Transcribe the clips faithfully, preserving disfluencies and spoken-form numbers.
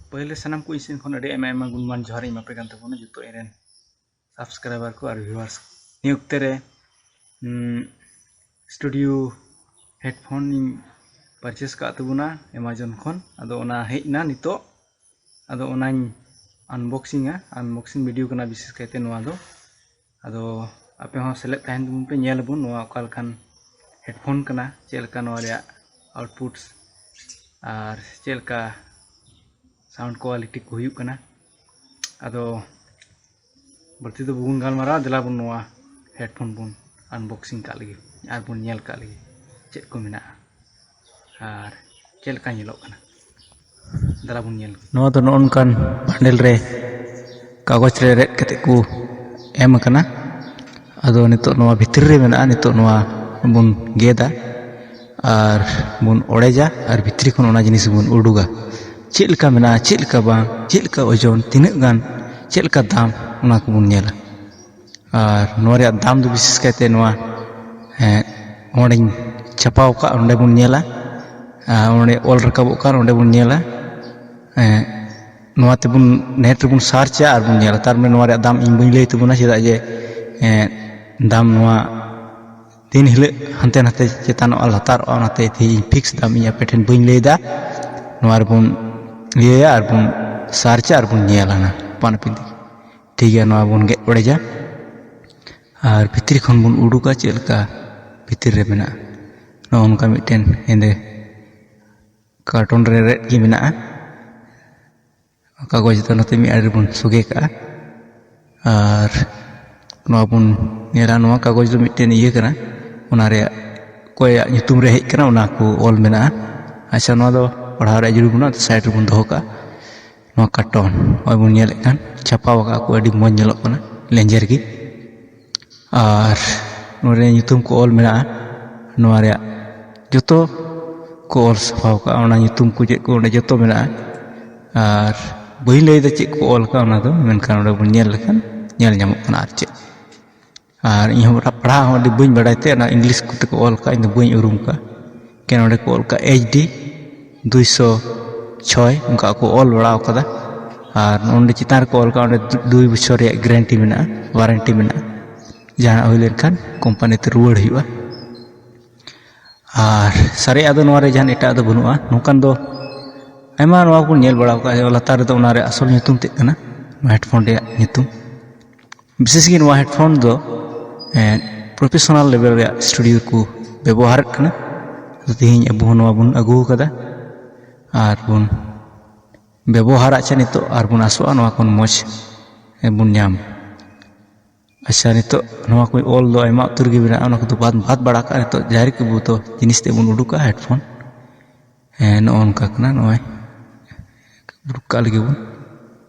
ᱯᱟᱹᱦᱤᱞ ᱨᱮ ᱥᱟᱱᱟᱢ ᱠᱚ ᱤᱧ ᱥᱮᱱ ᱠᱷᱚᱱ ᱟᱹᱰᱤ ᱟᱭᱢᱟ ᱟᱭᱢᱟ ᱜᱩᱱᱢᱟᱱ ᱡᱚᱦᱟᱨ ᱤᱧ ᱮᱢᱟ ᱯᱮ ᱠᱟᱱ ᱛᱟᱵᱚᱱᱟ, ᱡᱚᱛᱚ ᱤᱧ ᱨᱮᱱ ᱥᱟᱵᱥᱠᱨᱟᱭᱵᱟᱨ ᱠᱚ ᱟᱨ ᱵᱷᱤᱭᱩᱣᱟᱨᱥ᱾ ᱱᱤᱭᱟᱹ ᱚᱠᱛᱮ ᱨᱮ ᱥᱴᱩᱰᱤᱭᱳ ᱦᱮᱰᱯᱷᱳᱱ ᱤᱧ ᱯᱟᱨᱪᱮᱥ ᱟᱠᱟᱫ ᱛᱟᱵᱚᱱᱟ ᱮᱢᱟᱡᱚᱱ ᱠᱷᱚᱱ᱾ ᱟᱫᱚ ᱚᱱᱟ ᱦᱮᱡ ᱮᱱᱟ ᱱᱤᱛᱚᱜ᱾ ᱟᱫᱚ ᱚᱱᱟᱧ ᱟᱱᱵᱚᱠᱥᱤᱝᱟ᱾ ᱟᱱᱵᱚᱠᱥᱤᱝ ᱵᱷᱤᱰᱤᱭᱳ ᱠᱟᱱᱟ ᱵᱤᱥᱮᱥ ᱠᱟᱭᱛᱮ ᱱᱚᱣᱟ ᱫᱚ᱾ ᱟᱫᱚ ᱟᱯᱮ ᱦᱚᱸ ᱥᱮᱞᱮᱫ ᱛᱟᱦᱮᱱ ᱛᱟᱵᱚᱱ ᱯᱮ, ᱧᱮᱞ ᱟᱵᱚᱱ ᱱᱚᱣᱟ ᱚᱠᱟ ᱞᱮᱠᱟᱱ ᱦᱮᱰᱯᱷᱳᱱ ᱠᱟᱱᱟ, ᱪᱮᱫ ᱞᱮᱠᱟ ᱱᱚᱣᱟ ᱨᱮᱭᱟᱜ ᱟᱣᱩᱴᱯᱩᱴᱥ ᱟᱨ ᱪᱮᱫ ᱞᱮᱠᱟ ᱥᱟᱣᱩᱱᱰ ᱠᱳᱣᱟᱞᱤᱴᱤ ᱠᱚ ᱦᱩᱭᱩᱜ ᱠᱟᱱᱟ᱾ ᱟᱫᱚ ᱵᱟᱹᱲᱛᱤ ᱫᱚ ᱵᱟᱵᱚᱱ ᱜᱟᱞᱢᱟᱨᱟᱣᱟ, ᱫᱮᱞᱟ ᱵᱚᱱ ᱱᱚᱣᱟ ᱦᱮᱰᱯᱷᱳᱱ ᱵᱚᱱ ᱟᱱᱵᱚᱠᱥᱤᱝ ᱠᱟᱜ ᱞᱮᱜᱮ ᱟᱨ ᱵᱚᱱ ᱧᱮᱞ ᱠᱟᱜ ᱞᱮᱜᱮ ᱪᱮᱫ ᱠᱚ ᱢᱮᱱᱟᱜᱼᱟ ᱟᱨ ᱪᱮᱫ ᱞᱮᱠᱟ ᱧᱮᱞᱚᱜ ᱠᱟᱱᱟ᱾ ᱫᱮᱞᱟ ᱵᱚᱱ ᱧᱮᱞ᱾ ᱱᱚᱣᱟ ᱫᱚ ᱱᱚᱜᱼᱚ ᱱᱚᱝᱠᱟᱱ ᱵᱟᱱᱰᱮᱞ ᱨᱮ ᱠᱟᱜᱚᱡᱽ ᱨᱮ ᱨᱮᱫ ᱠᱟᱛᱮ ᱠᱚ ᱮᱢ ᱟᱠᱟᱱᱟ᱾ ᱟᱫᱚ ᱱᱤᱛᱚᱜ ᱱᱚᱣᱟ ᱵᱷᱤᱛᱨᱤ ᱨᱮ ᱢᱮᱱᱟᱜᱼᱟ, ᱱᱤᱛᱚᱜ ᱱᱚᱣᱟ ᱵᱚᱱ ᱜᱮᱫᱟ ᱟᱨ ᱵᱚᱱ ᱚᱲᱮᱡᱟ ᱟᱨ ᱵᱷᱤᱛᱨᱤ ᱠᱷᱚᱱ ᱚᱱᱟ ᱡᱤᱱᱤᱥ ᱵᱚᱱ ᱩᱰᱩᱠᱟ᱾ ᱪᱮᱫ ᱞᱮᱠᱟ ᱢᱮᱱᱟᱜᱼᱟ, ᱪᱮᱫ ᱞᱮᱠᱟ ᱵᱟᱝ, ᱪᱮᱫ ᱞᱮᱠᱟ ᱳᱡᱚᱱ, ᱛᱤᱱᱟᱹᱜ ᱜᱟᱱ, ᱪᱮᱫ ᱞᱮᱠᱟ ᱫᱟᱢ, ᱚᱱᱟ ᱠᱚᱵᱚᱱ ᱧᱮᱞᱟ᱾ ᱟᱨ ᱱᱚᱣᱟ ᱨᱮᱭᱟᱜ ᱫᱟᱢ ᱫᱚ ᱵᱤᱥᱮᱥ ᱠᱟᱭᱛᱮ ᱱᱚᱣᱟ, ᱮᱸ, ᱚᱸᱰᱮᱧ ᱪᱷᱟᱯᱟᱣ ᱟᱠᱟᱫ, ᱚᱸᱰᱮ ᱵᱚᱱ ᱧᱮᱞᱟ᱾ ᱟᱨ ᱚᱸᱰᱮ ᱚᱞ ᱨᱟᱠᱟᱵᱚᱜ ᱠᱟᱱ, ᱚᱸᱰᱮ ᱵᱚᱱ ᱧᱮᱞᱟ᱾ ᱮᱸ, ᱱᱚᱣᱟ ᱛᱮᱵᱚᱱ, ᱱᱮᱴ ᱨᱮᱵᱚᱱ ᱥᱟᱨᱪᱟ ᱟᱨ ᱵᱚᱱ ᱧᱮᱞᱟ᱾ ᱛᱟᱨ ᱢᱟᱱᱮ ᱱᱚᱣᱟ ᱨᱮᱭᱟᱜ ᱫᱟᱢ ᱤᱧ ᱵᱟᱹᱧ ᱞᱟᱹᱭ ᱛᱟᱵᱚᱱᱟ, ᱪᱮᱫᱟᱜ ᱡᱮ, ᱮᱸ, ᱫᱟᱢ ᱱᱚᱣᱟ ᱫᱤᱱ ᱦᱤᱞᱳᱜ ᱦᱟᱱᱛᱮ ᱱᱟᱛᱮ ᱪᱮᱛᱟᱱᱚᱜᱼᱟ, ᱞᱟᱛᱟᱨᱚᱜᱼᱟ, ᱚᱱᱟᱛᱮ ᱛᱮᱦᱮᱧ ᱤᱧ ᱯᱷᱤᱠᱥ ᱫᱟᱢ ᱤᱧ ᱟᱯᱮ ᱴᱷᱮᱱ ᱵᱟᱹᱧ ᱞᱟᱹᱭᱫᱟ᱾ ᱱᱚᱣᱟ ᱨᱮᱵᱚᱱ ᱤᱭᱟᱹᱭᱟ ᱟᱨ ᱵᱚᱱ ᱥᱟᱨᱪᱟ ᱟᱨ ᱵᱚᱱ ᱧᱮᱞᱟ ᱱᱟ ᱟᱯᱟᱱ ᱟᱹᱯᱤᱱ ᱛᱮᱜᱮ᱾ ᱴᱷᱤᱠ ᱜᱮᱭᱟ, ᱱᱚᱣᱟ ᱵᱚᱱ ᱜᱮᱫ ᱚᱲᱮᱡᱟ ᱟᱨ ᱵᱷᱤᱛᱨᱤ ᱠᱷᱚᱱ ᱵᱚᱱ ᱩᱰᱩᱠᱟ ᱪᱮᱫ ᱞᱮᱠᱟ ᱵᱷᱤᱛᱤᱨ ᱨᱮ ᱢᱮᱱᱟᱜᱼᱟ᱾ ᱱᱚᱜᱼᱚ ᱱᱚᱝᱠᱟ ᱢᱤᱫᱴᱮᱱ ᱦᱮᱸᱫᱮ ᱠᱟᱨᱴᱚᱱ ᱨᱮ ᱨᱮᱫ ᱜᱮ ᱢᱮᱱᱟᱜᱼᱟ᱾ ᱠᱟᱜᱚᱡᱽ ᱫᱚ ᱱᱚᱛᱮ ᱢᱤᱫ ᱟᱲᱮ ᱨᱮᱵᱚᱱ ᱥᱚᱜᱮ ᱠᱟᱜᱼᱟ᱾ ᱟᱨ ᱱᱚᱣᱟ ᱵᱚᱱ ᱧᱮᱞᱟ, ᱱᱚᱣᱟ ᱠᱟᱜᱚᱡᱽ ᱫᱚ ᱢᱤᱫᱴᱮᱱ ᱤᱭᱟᱹ ᱠᱟᱱᱟ, ᱚᱱᱟ ᱨᱮᱭᱟᱜ ᱚᱠᱚᱭᱟᱜ ᱧᱩᱛᱩᱢ ᱨᱮ ᱦᱮᱡ ᱠᱟᱱᱟ ᱚᱱᱟ ᱠᱚ ᱚᱞ ᱢᱮᱱᱟᱜᱼᱟ᱾ ᱟᱪᱪᱷᱟ, ᱱᱚᱣᱟ ᱫᱚ ᱯᱟᱲᱦᱟᱣ ᱨᱮᱭᱟᱜ ᱡᱟᱹᱨᱩᱲ ᱵᱟᱹᱱᱩᱜᱼᱟ, ᱥᱟᱭᱤᱰ ᱨᱮᱵᱚᱱ ᱫᱚᱦᱚ ᱠᱟᱜᱼᱟ᱾ ᱱᱚᱣᱟ ᱠᱟᱨᱴᱚᱱ ᱱᱚᱜᱼᱚᱭ ᱵᱚᱱ ᱧᱮᱞᱮᱫ ᱠᱟᱱ, ᱪᱷᱟᱯᱟᱣ ᱟᱠᱟᱫ ᱠᱚ, ᱟᱹᱰᱤ ᱢᱚᱡᱽ ᱧᱮᱞᱚᱜ ᱠᱟᱱᱟ, ᱞᱮᱸᱡᱮᱨ ᱜᱮ᱾ ᱟᱨ ᱱᱚᱰᱮ ᱧᱩᱛᱩᱢ ᱠᱚ ᱚᱞ ᱢᱮᱱᱟᱜᱼᱟ, ᱱᱚᱣᱟ ᱨᱮᱭᱟᱜ ᱡᱚᱛᱚ ᱠᱚ ᱚᱞ ᱥᱟᱯᱷᱟ ᱟᱠᱟᱫᱼᱟ, ᱚᱱᱟ ᱧᱩᱛᱩᱢ ᱠᱚ ᱪᱮᱫ ᱠᱚ ᱚᱸᱰᱮ ᱡᱚᱛᱚ ᱢᱮᱱᱟᱜᱼᱟ᱾ ᱟᱨ ᱵᱟᱹᱧ ᱞᱟᱹᱭᱫᱟ ᱪᱮᱫ ᱠᱚ ᱚᱞ ᱟᱠᱟᱫᱼᱟ ᱚᱱᱟ ᱫᱚ, ᱢᱮᱱᱠᱷᱟᱱ ᱚᱸᱰᱮ ᱵᱚᱱ ᱧᱮᱞ ᱞᱮᱠᱷᱟᱱ ᱧᱮᱞ ᱧᱟᱢᱚᱜ ᱠᱟᱱᱟ ᱟᱨ ᱪᱮᱫ᱾ ᱟᱨ ᱤᱧ ᱦᱚᱸ ᱯᱟᱲᱦᱟᱣ ᱦᱚᱸ ᱟᱹᱰᱤ ᱵᱟᱹᱧ ᱵᱟᱲᱟᱭ ᱛᱮ, ᱚᱱᱟ ᱤᱝᱞᱤᱥ ᱠᱚᱛᱮ ᱠᱚ ᱚᱞ ᱠᱟᱜᱼᱟ, ᱤᱧ ᱫᱚ ᱵᱟᱹᱧ ᱩᱨᱩᱢ ᱠᱟᱜᱼᱟ᱾ ᱮᱠᱮᱱ ᱚᱸᱰᱮ ᱠᱚ ᱚᱞ ᱠᱟᱜᱼᱟ ᱮᱭᱤᱪ ᱰᱤ ᱫᱩᱭᱥᱚ ᱪᱷᱚᱭ ᱚᱱᱠᱟ ᱠᱚ ᱚᱞ ᱵᱟᱲᱟ ᱟᱠᱟᱫᱟ᱾ ᱟᱨ ᱚᱸᱰᱮ ᱪᱮᱛᱟᱱ ᱨᱮᱠᱚ ᱚᱞ ᱠᱟᱜᱼᱟ, ᱚᱸᱰᱮ ᱫᱩᱭ ᱵᱚᱪᱷᱚᱨ ᱨᱮᱭᱟᱜ ᱜᱮᱨᱮᱱᱴᱤ ᱢᱮᱱᱟᱜᱼᱟ, ᱣᱟᱨᱮᱱᱴᱤ ᱢᱮᱱᱟᱜᱼᱟ᱾ ᱡᱟᱦᱟᱱᱟᱜ ᱦᱩᱭ ᱞᱮᱱᱠᱷᱟᱱ ᱠᱳᱢᱯᱟᱱᱤ ᱛᱮ ᱨᱩᱣᱟᱹᱲ ᱦᱩᱭᱩᱜᱼᱟ᱾ ᱟᱨ ᱥᱟᱨᱮᱡᱟᱜ ᱫᱚ ᱱᱚᱣᱟ ᱨᱮ ᱡᱟᱦᱟᱱ ᱮᱴᱟᱜ ᱫᱚ ᱵᱟᱹᱱᱩᱜᱼᱟ᱾ ᱱᱚᱝᱠᱟᱱ ᱫᱚ ᱟᱭᱢᱟ ᱱᱚᱣᱟ ᱵᱚᱱ ᱧᱮᱞ ᱵᱟᱲᱟ ᱟᱠᱟᱫᱼᱟ, ᱞᱟᱛᱟᱨ ᱨᱮᱫᱚ ᱚᱱᱟ ᱨᱮ ᱟᱥᱚᱞ ᱧᱩᱛᱩᱢ ᱛᱮᱫ ᱠᱟᱱᱟ, ᱱᱚᱣᱟ ᱦᱮᱰᱯᱷᱳᱱ ᱨᱮᱭᱟᱜ ᱧᱩᱛᱩᱢ᱾ ᱵᱤᱥᱮᱥ ᱜᱮ ᱱᱚᱣᱟ ᱦᱮᱰᱯᱷᱳᱱ ᱫᱚ ᱯᱨᱚᱯᱷᱮᱥᱚᱱᱟᱞ ᱞᱮᱵᱮᱞ ᱨᱮᱭᱟᱜ ᱥᱴᱩᱰᱤᱭᱳ ᱨᱮᱠᱚ ᱵᱮᱵᱚᱦᱟᱨᱮᱫ ᱠᱟᱱᱟ᱾ ᱟᱫᱚ ᱛᱮᱦᱮᱧ ᱟᱵᱚ ᱦᱚᱸ ᱱᱚᱣᱟ ᱵᱚᱱ ᱟᱹᱜᱩ ᱟᱠᱟᱫᱟ ᱟᱨ ᱵᱚᱱ ᱵᱮᱵᱚᱦᱟᱨᱟ᱾ ᱟᱪᱪᱷᱟ, ᱱᱤᱛᱚᱜ ᱟᱨ ᱵᱚᱱ ᱟᱥᱚᱜᱼᱟ ᱱᱚᱣᱟ ᱠᱷᱚᱱ ᱢᱚᱡᱽ ᱵᱚᱱ ᱧᱟᱢ᱾ ᱟᱪᱪᱷᱟ, ᱱᱤᱛᱚᱜ ᱱᱚᱣᱟ ᱠᱚ ᱚᱞ ᱫᱚ ᱟᱭᱢᱟ ᱩᱛᱟᱹᱨ ᱜᱮ ᱢᱮᱱᱟᱜᱼᱟ, ᱚᱱᱟ ᱠᱚᱫᱚ ᱵᱟᱫ ᱵᱟᱫ ᱵᱟᱲᱟ ᱠᱟᱜᱼᱟ᱾ ᱱᱤᱛᱚᱜ ᱡᱟᱦᱟᱸ ᱨᱮ ᱟᱵᱚ ᱫᱚ ᱡᱤᱱᱤᱥ ᱛᱮᱫ ᱵᱚᱱ ᱩᱰᱩᱠᱟ ᱦᱮᱰᱯᱷᱳᱱ᱾ ᱦᱮᱸ, ᱱᱚᱜᱼᱚ ᱱᱚᱝᱠᱟ ᱠᱟᱱᱟ, ᱱᱚᱜᱼᱚᱭ ᱩᱰᱩᱠ ᱠᱟᱜ ᱞᱟᱹᱜᱤᱫ ᱵᱚᱱ,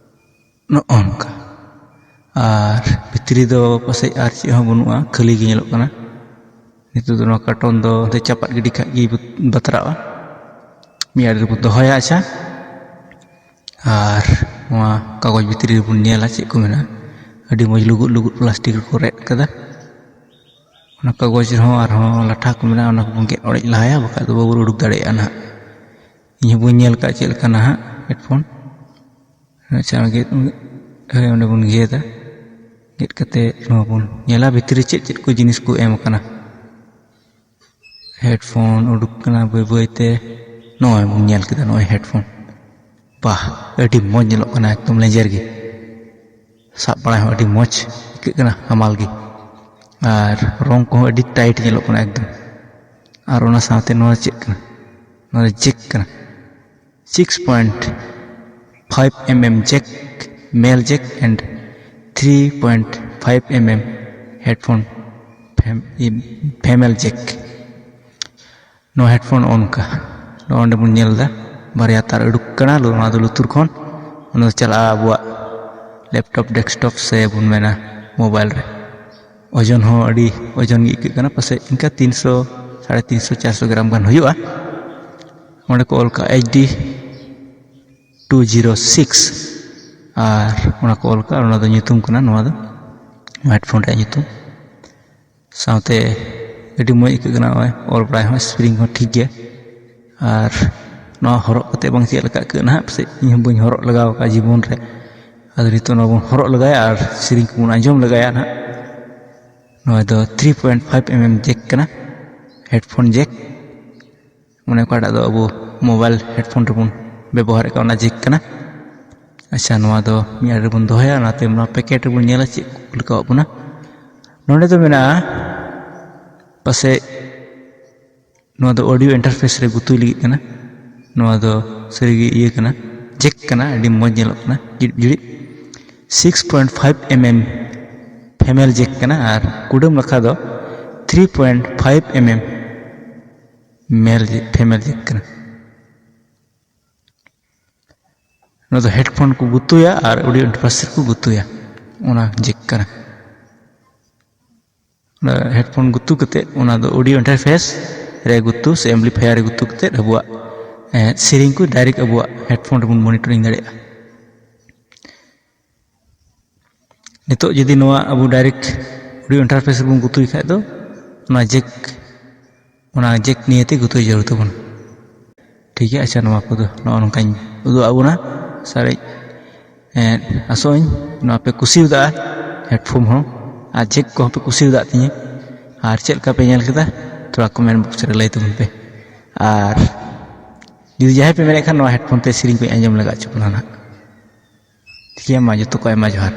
ᱱᱚᱜᱼᱚ ᱱᱚᱝᱠᱟ᱾ ᱟᱨ ᱵᱷᱤᱛᱨᱤ ᱫᱚ ᱯᱟᱥᱮᱡ ᱟᱨ ᱪᱮᱫ ᱦᱚᱸ ᱵᱟᱹᱱᱩᱜᱼᱟ, ᱠᱷᱟᱹᱞᱤ ᱜᱮ ᱧᱮᱞᱚᱜ ᱠᱟᱱᱟ᱾ ᱱᱤᱛᱚᱜ ᱫᱚ ᱱᱚᱣᱟ ᱠᱟᱨᱴᱚᱱ ᱫᱚ ᱚᱱᱛᱮ ᱪᱟᱯᱟᱫ ᱜᱤᱰᱤ ᱠᱷᱟᱡ ᱜᱮ ᱵᱟᱛᱨᱟᱜᱼᱟ᱾ ᱢᱤᱫ ᱟᱲᱮ ᱨᱮᱵᱚ ᱫᱚᱦᱚᱭᱟ᱾ ᱟᱪᱪᱷᱟ, ᱟᱨ ᱱᱚᱣᱟ ᱠᱟᱜᱚᱡᱽ ᱵᱷᱤᱛᱨᱤ ᱨᱮᱵᱚᱱ ᱧᱮᱞᱟ ᱪᱮᱫ ᱠᱚ ᱢᱮᱱᱟᱜᱼᱟ᱾ ᱟᱹᱰᱤ ᱢᱚᱡᱽ ᱞᱩᱜᱩᱫ ᱞᱩᱜᱩᱫ ᱯᱞᱟᱥᱴᱤᱠ ᱨᱮᱠᱚ ᱨᱮᱫ ᱠᱟᱫᱟ᱾ ᱚᱱᱟ ᱠᱟᱜᱚᱡᱽ ᱨᱮᱦᱚᱸ ᱟᱨᱦᱚᱸ ᱞᱟᱴᱷᱟ ᱠᱚ ᱢᱮᱱᱟᱜᱼᱟ, ᱚᱱᱟ ᱠᱚᱵᱚᱱ ᱜᱮᱫ ᱚᱲᱮᱡ ᱞᱟᱦᱟᱭᱟ, ᱵᱟᱠᱷᱟᱡ ᱫᱚ ᱵᱟᱵᱚᱱ ᱩᱰᱩᱠ ᱫᱟᱲᱮᱭᱟᱜᱼᱟ ᱱᱟᱦᱟᱜ᱾ ᱤᱧ ᱦᱚᱸ ᱵᱟᱹᱧ ᱧᱮᱞ ᱠᱟᱜ ᱪᱮᱫ ᱞᱮᱠᱟ ᱱᱟᱦᱟᱜ ᱦᱮᱰᱯᱷᱳᱱ᱾ ᱟᱪᱪᱷᱟ, ᱜᱮᱫ, ᱦᱳᱭ, ᱚᱸᱰᱮ ᱵᱚᱱ ᱜᱮᱫᱟ᱾ ᱜᱮᱫ ᱠᱟᱛᱮ ᱱᱚᱣᱟ ᱵᱚᱱ ᱧᱮᱞᱟ ᱵᱷᱤᱛᱨᱤ ᱨᱮ ᱪᱮᱫ ᱪᱮᱫ ᱠᱚ ᱡᱤᱱᱤᱥ ᱠᱚ ᱮᱢ ᱟᱠᱟᱱᱟ᱾ ᱦᱮᱰᱯᱷᱳᱱ ᱩᱰᱩᱠ ᱠᱟᱱᱟ ᱵᱟᱹᱭ ᱵᱟᱹᱭ ᱛᱮ᱾ ᱱᱚᱜᱼᱚᱭ ᱵᱚᱱ ᱧᱮᱞ ᱠᱮᱫᱟ, ᱱᱚᱜᱼᱚᱭ ᱦᱮᱰᱯᱷᱳᱱ᱾ ᱵᱟᱦ, ᱟᱹᱰᱤ ᱢᱚᱡᱽ ᱧᱮᱞᱚᱜ ᱠᱟᱱᱟ, ᱮᱠᱫᱚᱢ ᱞᱮᱸᱡᱮᱨ ᱜᱮ᱾ ᱥᱟᱵ ᱵᱟᱲᱟᱭ ᱦᱚᱸ ᱟᱹᱰᱤ ᱢᱚᱡᱽ ᱟᱹᱭᱠᱟᱹᱜ ᱠᱟᱱᱟ, ᱦᱟᱢᱟᱞ ᱜᱮ᱾ ᱟᱨ ᱨᱚᱝ ᱠᱚᱦᱚᱸ ᱟᱹᱰᱤ ᱴᱟᱭᱤᱴ ᱧᱮᱞᱚᱜ ᱠᱟᱱᱟ ᱮᱠᱫᱚᱢ᱾ ᱟᱨ ᱚᱱᱟ ᱥᱟᱶᱛᱮ ᱱᱚᱣᱟ ᱪᱮᱫ ᱠᱟᱱᱟ? ᱱᱚᱣᱟ ᱫᱚ ᱡᱮᱠ ᱠᱟᱱᱟ᱾ Six point five mm jack, male jack and three point five mm headphone, fem-, female jack. ᱱᱚᱣᱟ ᱦᱮᱰᱯᱷᱳᱱ ᱚᱱᱠᱟ ᱱᱚᱜᱼᱚ ᱱᱚᱸᱰᱮ ᱵᱚᱱ ᱧᱮᱞ ᱮᱫᱟ, ᱵᱟᱨᱭᱟ ᱛᱟᱨ ᱩᱰᱩᱠ ᱠᱟᱱᱟ᱾ ᱱᱚᱣᱟ ᱫᱚ ᱞᱩᱛᱩᱨ ᱠᱷᱚᱱ, ᱚᱱᱟ ᱫᱚ ᱪᱟᱞᱟᱜᱼᱟ ᱟᱵᱚᱣᱟᱜ ᱞᱮᱯᱴᱚᱯ, ᱰᱮᱥᱠᱴᱚᱯ ᱥᱮ ᱵᱚᱱ ᱢᱮᱱᱟ ᱢᱳᱵᱟᱭᱤᱞ ᱨᱮ᱾ ᱳᱡᱚᱱ ᱦᱚᱸ ᱟᱹᱰᱤ ᱳᱡᱚᱱ ᱜᱮ ᱟᱹᱭᱠᱟᱹᱜ ᱠᱟᱱᱟ, ᱯᱟᱥᱮᱡ ᱤᱱᱠᱟ ᱛᱤᱱᱥᱚ, ᱥᱟᱲᱮ ᱛᱤᱱᱥᱚ, ᱪᱟᱨᱥᱚ ᱜᱨᱟᱢ ᱜᱟᱱ ᱦᱩᱭᱩᱜᱼᱟ᱾ ᱚᱸᱰᱮ ᱠᱚ ᱚᱞ ᱠᱟᱜᱼᱟ H D two zero six, ᱟᱨ ᱚᱱᱟ ᱠᱚ ᱚᱞ ᱠᱟᱜᱼᱟ, ᱚᱱᱟ ᱫᱚ ᱧᱩᱛᱩᱢ ᱠᱟᱱᱟ ᱱᱚᱣᱟ ᱫᱚ, ᱦᱮᱰᱯᱷᱳᱱ ᱨᱮᱭᱟᱜ ᱧᱩᱛᱩᱢ᱾ ᱥᱟᱶᱛᱮ ᱟᱹᱰᱤ ᱢᱚᱡᱽ ᱟᱹᱭᱠᱟᱹᱜ ᱠᱟᱱᱟ, ᱱᱚᱜᱼᱚᱭ ᱚᱞ ᱵᱟᱲᱟᱭ ᱦᱚᱸ, ᱥᱯᱨᱤᱝ ᱦᱚᱸ ᱴᱷᱤᱠ ᱜᱮᱭᱟ᱾ ᱟᱨ ᱱᱚᱣᱟ ᱦᱚᱨᱚᱜ ᱠᱟᱛᱮ ᱵᱟᱝ ᱪᱮᱫ ᱞᱮᱠᱟ ᱟᱹᱭᱠᱟᱹᱜ ᱱᱟᱦᱟᱜ, ᱯᱟᱥᱮᱡ ᱤᱧ ᱦᱚᱸ ᱵᱟᱹᱧ ᱦᱚᱨᱚᱜ ᱞᱟᱜᱟᱣ ᱟᱠᱟᱫᱼᱟ ᱡᱤᱵᱚᱱ ᱨᱮ᱾ ᱟᱫᱚ ᱱᱤᱛᱚᱜ ᱱᱚᱣᱟ ᱵᱚᱱ ᱦᱚᱨᱚᱜ ᱞᱮᱜᱟᱭᱟ ᱟᱨ ᱥᱮᱨᱮᱧ ᱠᱚᱵᱚᱱ ᱟᱸᱡᱚᱢ ᱞᱮᱜᱟᱭᱟ ᱱᱟᱦᱟᱜ᱾ ᱱᱚᱣᱟ ᱫᱚ three point five mm jack ᱠᱟᱱᱟ, headphone jack᱾ ᱢᱟᱱᱮ ᱚᱠᱟᱴᱟᱜ ᱫᱚ ᱟᱵᱚ mobile headphone ᱨᱮᱵᱚᱱ ᱵᱮᱵᱚᱦᱟᱨᱮᱫ ᱠᱟᱱ, ᱚᱱᱟ jack ᱠᱟᱱᱟ᱾ ᱟᱪᱪᱷᱟ, ᱱᱚᱣᱟ ᱫᱚ ᱢᱤᱫ ᱟᱲᱮ ᱨᱮᱵᱚᱱ ᱫᱚᱦᱚᱭᱟ, ᱚᱱᱟᱛᱮ ᱱᱚᱣᱟ packet ᱨᱮᱵᱚᱱ ᱧᱮᱞᱟ ᱪᱮᱫ ᱠᱚ ᱠᱩᱞ ᱠᱟᱣᱟᱫ ᱵᱚᱱᱟ᱾ ᱱᱚᱰᱮ ᱫᱚ ᱢᱮᱱᱟᱜᱼᱟ ᱯᱟᱥᱮᱡ ᱱᱚᱣᱟ ᱫᱚ audio interface ᱨᱮ ᱜᱩᱛᱩᱭ ᱞᱟᱹᱜᱤᱫ ᱠᱟᱱᱟ᱾ ᱱᱚᱣᱟ ᱫᱚ ᱥᱟᱹᱨᱤᱜᱮ ᱤᱭᱟᱹ ᱠᱟᱱᱟ, jack ᱠᱟᱱᱟ, ᱟᱹᱰᱤ ᱢᱚᱡᱽ ᱧᱮᱞᱚᱜ ᱠᱟᱱᱟ, ᱡᱤᱲᱤᱫ ᱡᱤᱲᱤᱫ᱾ Six point five mm female jack ᱠᱟᱱᱟ ᱟᱨ ᱠᱩᱰᱟᱹᱢ ᱱᱟᱠᱷᱟ ᱫᱚ three point five mm male female jack ᱠᱟᱱᱟ᱾ ᱱᱚᱣᱟ ᱫᱚ headphone ᱠᱚ ᱜᱩᱛᱩᱭᱟ ᱟᱨ audio interface ᱨᱮᱠᱚ ᱜᱩᱛᱩᱭᱟ, ᱚᱱᱟ jack ᱠᱟᱱᱟ᱾ ᱚᱱᱟ headphone ᱜᱩᱛᱩ ᱠᱟᱛᱮᱫ, ᱚᱱᱟ ᱫᱚ audio interface ᱨᱮ ᱜᱩᱛᱩ ᱥᱮ amplifier ᱨᱮ ᱜᱩᱛᱩ ᱠᱟᱛᱮᱫ ᱟᱵᱚᱣᱟᱜ, ᱮ, ᱥᱮᱨᱮᱧ ᱠᱚ direct ᱟᱵᱚᱣᱟᱜ headphone ᱨᱮᱵᱚᱱ monitoring ᱫᱟᱲᱮᱭᱟᱜᱼᱟ᱾ ᱱᱤᱛᱚᱜ ᱡᱩᱫᱤ ᱱᱚᱣᱟ ᱟᱵᱚ direct audio interface ᱨᱮᱵᱚᱱ ᱜᱩᱛᱩᱭ ᱠᱷᱟᱡ ᱫᱚ, ᱚᱱᱟ jack, ᱚᱱᱟ jack ᱱᱤᱭᱮᱛᱮ ᱜᱩᱛᱩᱭ ᱡᱟᱹᱨᱩᱲ ᱛᱟᱵᱚᱱᱟ᱾ ᱴᱷᱤᱠ ᱜᱮᱭᱟ, ᱟᱪᱪᱷᱟ, ᱱᱚᱣᱟ ᱠᱚᱫᱚ ᱱᱚᱜᱼᱚ ᱱᱚᱝᱠᱟᱧ ᱩᱫᱩᱜ ᱟᱵᱚᱱᱟ᱾ ᱥᱟᱨᱮᱡ, ᱮᱸ, ᱟᱥᱚᱜ ᱟᱹᱧ ᱱᱚᱣᱟ ᱯᱮ ᱠᱩᱥᱤᱣᱟᱫᱟ, headphone ᱦᱚᱸ, ᱟᱨ jack ᱠᱚᱦᱚᱸ ᱯᱮ ᱠᱩᱥᱤᱣᱟᱫᱟ ᱛᱤᱧᱟᱹ᱾ ᱟᱨ ᱪᱮᱫ ᱞᱮᱠᱟ ᱯᱮ ᱧᱮᱞ ᱠᱮᱫᱟ, ᱛᱷᱚᱲᱟ comment box ᱨᱮ ᱞᱟᱹᱭ ᱛᱟᱵᱚᱱ ᱯᱮ᱾ ᱟᱨ ᱡᱩᱫᱤ ᱡᱟᱦᱟᱸᱭ ᱯᱮ ᱢᱮᱱᱮᱫ ᱠᱷᱟᱱ, ᱱᱚᱣᱟ headphone ᱛᱮ ᱥᱮᱨᱮᱧ ᱠᱚᱧ ᱟᱸᱡᱚᱢ ᱞᱟᱜᱟ ᱦᱚᱪᱚ ᱵᱚᱱᱟ ᱱᱟᱦᱟᱜ᱾ ᱴᱷᱤᱠ ᱜᱮᱭᱟ, ᱢᱟ ᱡᱚᱛᱚ ᱠᱚ ᱟᱭᱢᱟ ᱡᱚᱦᱟᱨ᱾